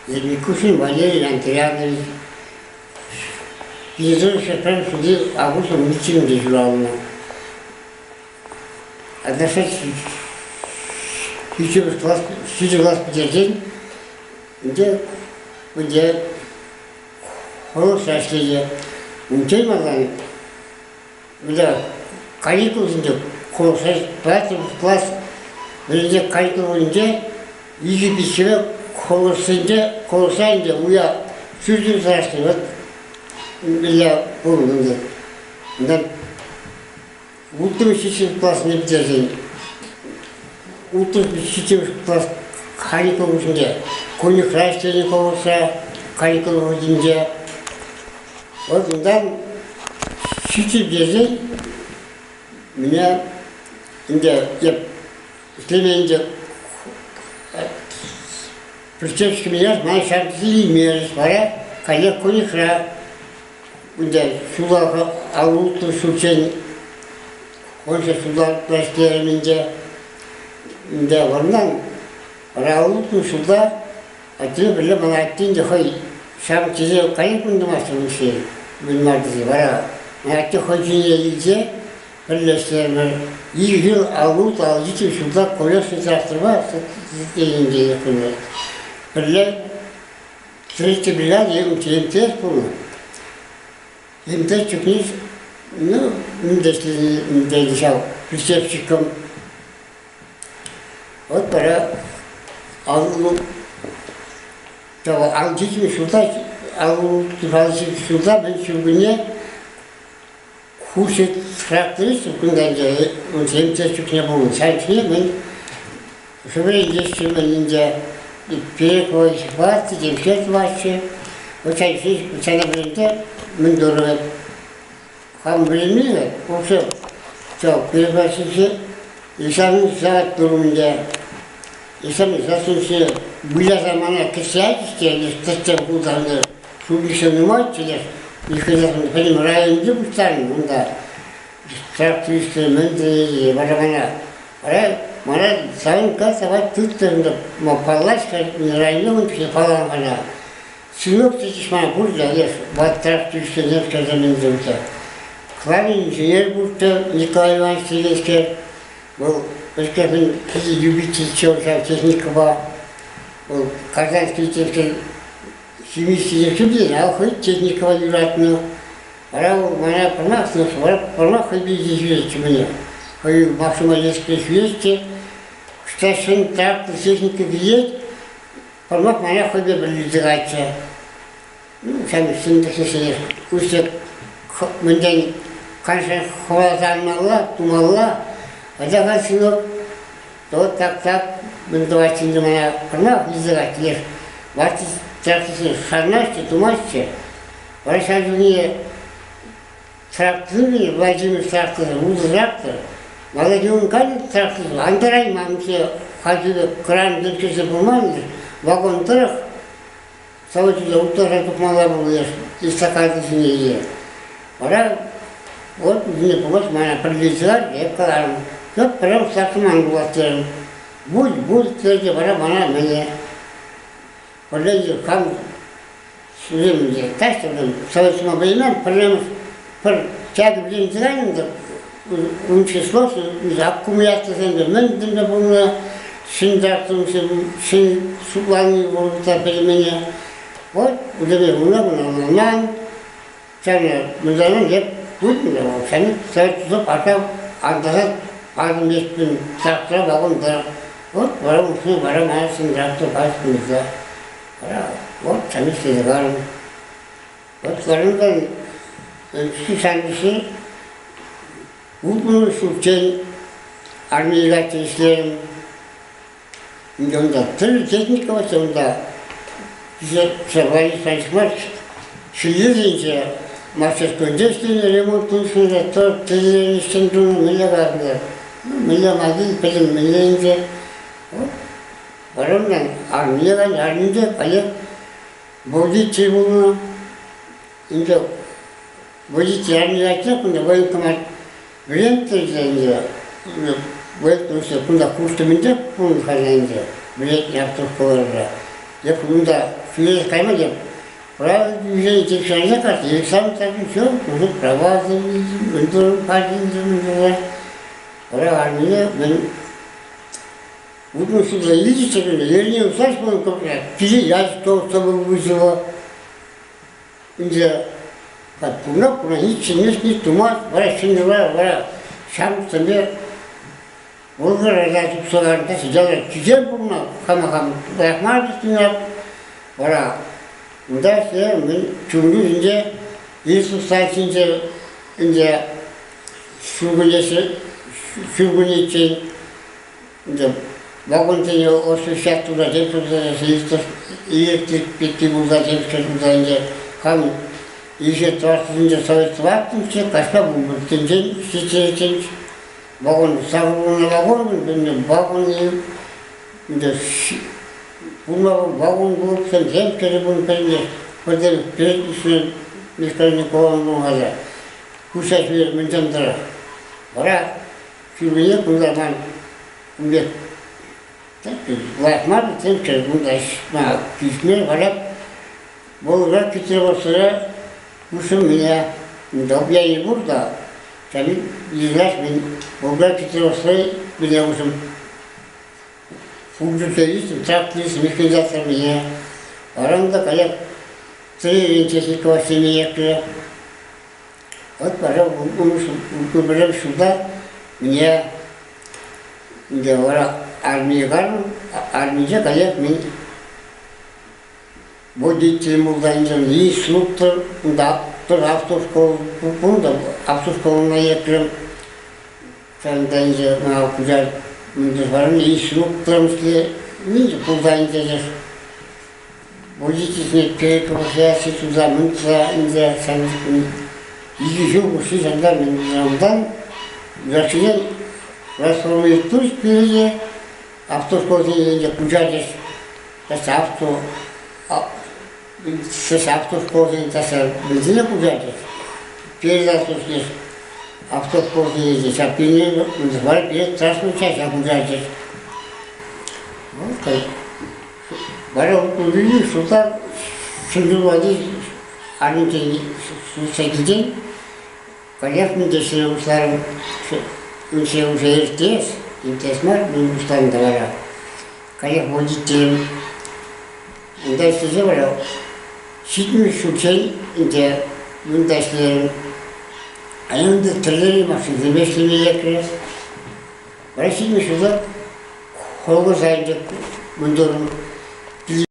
Микушин Валерий Андрианович Пенсионер ҫулхи августӑн митингӗнче ҫуралнӑ. Одношесть ҫиччӗмӗш класс, ҫичӗ класс пӗтерсен ӗнтӗ ӗнтӗ хӑруш ӗҫленӗ. Унччен малтан мӗнле каникулсенче тӑваттӑмӗш класс вӗренсе каникулсенче икӗ пиччепе хӑлӑшсенче хӑлӑшса ӗнтӗ уя сӳртӗн сараснӑ вот мӗнле пулнӑ ӗнтӗ. Унтан улттӑмӗш ҫиччӗмӗш класне пӗтерсен улттӑмӗш ҫиччӗмӗш класс каникул хушшинче конюхра ӗҫленӗ колхозра каникул вӑхӑтӗнче. Вот унтан ҫиччӗ пӗтерсен меня ӗнтӗ эп ӗҫлеме ӗнтӗ причем меня ман ҫар илмерӗҫ вара каллех конюхра ӗнтӗ ҫула аллӑ ҫулччен конча ҫула ӗҫлерӗм ӗнтӗ. Ӗнтӗ вӑрман вара ултӑ ҫулта атте пӗрле мана атте ӗнтӗ хӑй ҫав тесе каникул тумасть ун мӗн мар тесе вара мана атте хӑй ҫине илсе пӗрле ӗҫлерӗмӗр. Икӗ ҫул аллу алличчӗ ҫулта колесный тракторпа пӗрле третья бригада МТС пулнӑ. МТС чухне ну, МТС ҫав прицепщиком. Вот вара аллу алличчӗ ҫулта аллу ҫулта мӗн ҫуркунне Хушӑ тракторист кунта ӗнтӗ унсем те чухне пулнӑ. Ҫав чухне мӗн шӗвӗрелеҫҫӗ мӗн ӗнтӗ перекройпа темскер тӑваҫҫӗ. Вот ҫав ҫавна вӗренте мӗн турӑ хам вӗренмен вообще ҫав перекройсенче ҫавӑн ҫават турӑм ӗнтӗ. Ҫавӑн засунчӗ выляса мана кӗтсе ячӗҫ те тӗттӗм пулсан Шупиксем нумайччӗ те, Михайловӑн пӗтӗм районӗнче пуҫтарнӑ унта. Трактористсем мӗн тӗллесе вара мана вара мана Савӑнкка савать тыттӑр ӗнтӗ. Паллаҫ-ха районта ун чухне палланӑ мана. Сынок тетӗҫ мана пурте, леш ват трактористсем кӗрсе мӗн Клавин инженер пурччӗ, Николай Иванович текен Вӑл ӗҫкӗшӗн питӗ любительччӗ ҫав техникӑпа. Вӑл Казанский техник Химик те ял хӑй техникӑпа юратнӑ. Вара вӑл мана пӑрмах, вара пӑрмах хӑй пирки ҫӳретчӗ мӗне. Хӑй машина леҫсе ҫӳретчӗ. Ҫӗн трактор техника килет, пӑрмах мана хӑйпе пӗрле тӑратчӗ. Ҫав ҫӗн уҫӑ мӗнтен каншӑн хӑваласа анмалла, тумалла. Ача сынок Вот так-так мӗн тӑваҫҫӗ ӗнтӗ мана пӑрмах илсе кайрӗ. Тракторсем шармаҫҫӗ, тумаҫҫӗ. Вара ҫав чухне тракторы, Владимир тракторӗ, ултӑ трактор. Малтанхи ун каллӗ тракторсем антарайман хальхи пек кран тӗркесе пулман вагон тӑрӑх заводсене уттарса тухмалла пулнӑ эстакада ҫине. Вара вот вӗсене пулас мана пӗрле эп каларӑм. Тӗп пӗрремӗш саккунман пулас терӗм. Будь, будь терӗ вара мана мӗне пӗрле хам вӗсем таҫта вӗсем советского пӗлмен пӗрремӗш пӗр тякӗ вӗсем тӑран ун число аккумуляторсемпе мӗн тӗнче пулнӑ ҫын тракторсем ҫын шутлани пулса пӗлмене вот вӗсене куна куна ӑнланман ҫавна мӗнле эп путнӑ ҫавна туса парса антаса патӑм еспин трактора вагон тӑрӑх вот вара ушли вара мана ҫын трактор пачӗ вара вот ҫавна ӗҫлесе карӑм. Вот варӑнтан ҫанӑҫи 60 ҫулччен армире ӗҫлерӗм. Ӗнтӗ унта тӗрлӗ техника вӑл унта мар ҫӳллӗшӗнче мастерскойӗнче ӗҫленӗ, ремонт тунӑ, тӗрлӗ ӗҫсем тунӑ, мӗнле калатӑр, мӗнле малтан пӗтӗм мӗнле ӗнтӗ. Вара унтан армие кайнӑ, арминче халех Водитель пулнӑ. Ӗнтӗ водитель армия кунта военкомат вӗренттӗр ӗнтӗ. Военкомат кунта курс тӗмӗнче пулнӑ халӗ ӗнтӗ. Вӗрентнӗ автошколӑра. Эп унта ҫӳрес кайма теп. Право движения текшерсе кайса экзамен тӑрсан все, уже права мӗн турӑм, мӗн туса. Вара армине мӗн 60 ҫулта илчӗ эрне усас пулнӑ кӑпра. Пире ячӗ толстого выжила. Ӗнтӗ пурна пурна ни чӗнмест, ни тумасть. Вара ҫӗнӗ вара, вара ҫамрӑксемпе Волгограда тупса ларнӑ сидела чӳсем пулнӑ, хама хам лайӑх мар тытнӑ. Вара унта ӗҫле мӗн чунри ӗнтӗ Иисус ҫинче ӗнтӗ ҫуркуннеччен ӗнтӗ вагонсене освещать туса тем туса электрик пекки пулса тем туса ӗнтӗ хам ише тӑваттӑсенче совет тӑваттӑмччӗ, каҫпа вунпӗртенчен ҫиччӗреччен вагон сакӑрвуннӑ вагон ӗнтӗ вагон ӗнтӗ пулма вагон клубсем кӗрӗ пулнӑ пӗрне пӗртен перед Михаил Николаевна куҫа ҫӳрет мӗншӗн тӑрӑх. Вара ҫӳркене кунта ман ун пек лайӑх мар темччӗ кунта килме вара Волга Петроградра куҫӑм меня объявили пур та, Ильяш мен Волга Петроградра меня куҫӑм функционалист, тракторист, механизатор меня. Вара унта каях тренер семье Вот вара пӗрремӗш ҫулта мне ӗнтӗ вара армие карӑм, арминче каях мен водитель пулсан инструктор, унта автошкола пулнӑ, автошколӑна лекрӗм. Ҫавӑнта ӗнтӗ мана куҫар инструктором ӗҫле пулса ӗнтӗ водительсене перекружаться туса мӗн туса ӗнтӗ 2 ҫул хушши ҫавӑнта мӗн унтан юлашкинчен расформируюсь пире автошколсене ӗнтӗ куҫарчӗҫ. Авто автошколсен таса бензине куҫарчӗҫ. Передача автошколсене ҫав пине вара пире страшно чаҫа куҫарчӗҫ. Вот вара ултӑ ҫулта ҫӗнтерӳ валли арминчен сутса килсен конечно, ӗҫлеме пуҫларӑм. Ӗҫе уже иртес, иртес мар, мӗн пуҫланӑ та вара. Каллех водителем унта ӗҫлесе вара 70 ҫулччен ӗнтӗ унта ӗҫлерӗм. А ӗнтӗ тӗрлӗрен машинсемпе ӗҫлеме лекрӗ. Вара 70 ҫулта колхоза ӗнтӗ мӗн турӑм.